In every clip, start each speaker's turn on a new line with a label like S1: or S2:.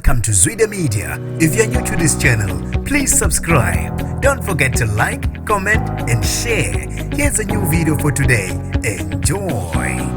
S1: Welcome to Zwida Media. If you're new to this channel, please subscribe. Don't forget to like, comment, and share. Here's a new video for today. Enjoy.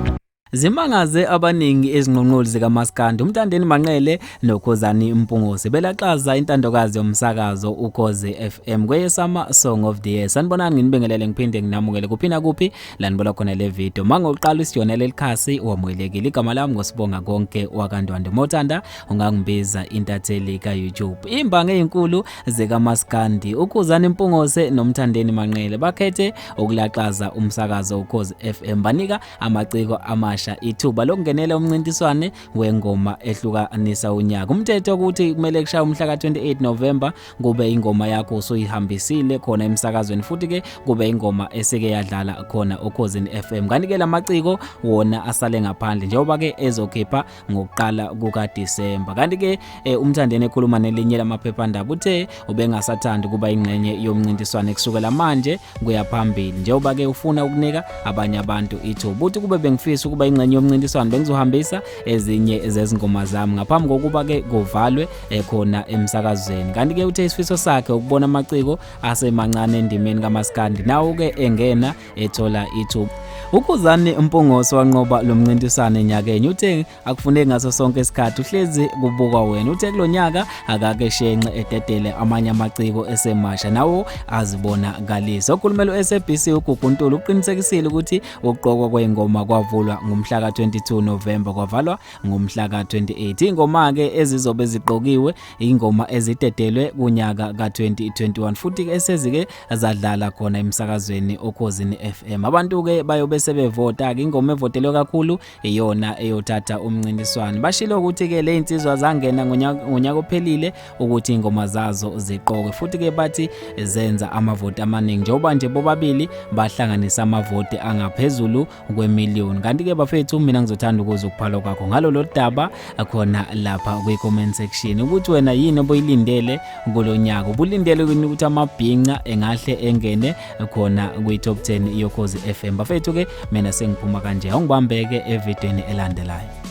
S2: Zimangaze abaningi izinqonqoli zikaMaskandi uMthandeni Manqele noKhuzani Mpungose belaxaza intandokazi yomsakazo Ukhozi FM kweyeSama Song of the Year. Sanibonani nginibingelele ngiphinde nginamukele kuphi kuphi la nibola khona le video. Mangoqala usiyonela elikhasi wamukelekile. Igama lami ngosibonga konke wakaNdwandwe. Mawuthanda ungangibiza intatheli ka-YouTube. Imbangi ezinkulu zikaMaskandi uKhuzani Mpungose noMthandeni Manqele bakhethe ukulaxaza umsakazo Ukhozi FM banika amaciko amasha ithuba lokungenela umncintiswane wengoma ehlukanisa unyaka. Umthetho ukuthi kumele kushaye umhla ka-28 November kube ingoma yakho usuyihambisile khona emsakazweni futhi ke kube ingoma eseke yadlala khona okhozini FM. Kanti ke lamaciko wona asale ngaphandle njengoba ke ezokhipha ngokuqala kukaDisemba. Kanti ke eh, uMthandeni ekhuluma nelinye lamaphephandaba uthe ubengasathandi kuba ingxenye yomncintiswano kusukela manje kuya phambili njengoba ke ufuna ukunika abanye abantu ithuba. Uthi kube bengifisa ukuba ingxenye yomncintiswano bengizohambisa ezinye zezingoma zami ngaphambi kokuba ke kuvalwe eh, khona emsakazweni. Kanti ke uthe isifiso sakhe ukubona amaciko asemancane endimeni kaMaskandi nawo ke engena ethola ithuba. UKhuzani Mpungose wanqoba lo mncintiswano nyakenye uthe akufuneki ngaso sonke isikhathi uhlezi kubukwa wena. Uthe kulonyaka akake shenxe ededele amanye amaciko esemasha nawo azibonakalise. Okhulumela uSABC uGugu Ntuli uqinisekisile ukuthi ukuqokwa kwezingoma kwavulwa ngomhla ka-22 November kwavalwa ngomhla ka-28. Ingoma-ke ezizobe ziqokiwe ingoma ezidedelwe kunyaka ka-2021 futhi ke esezike zadlala khona emsakazweni okhozini FM. Abantu ke bayobe sebevota ke ingoma evotelwe kakhulu iyona eyothatha umncintiswano. Bashilo ukuthi ke le insizwa zangena ngonyaka ophelile ukuthi ingoma zazo ziqokwe futhi ke bathi zenza amavoti amaningi njengoba nje bobabili bahlanganisa amavoti angaphezulu kwemillion. Kanti ke bafethu mina ngizothanda ukuzwa ukuphalwa kwakho ngalolo daba khona lapha kwi comment section ukuthi wena yini obuyilindele kulonyaka ubulindele ukuthi amabhinca engahle engene khona kwi top 10 yokhozi FM. Bafethu ke mina sengiphuma kanje, awungibambeke evidweni elandelayo.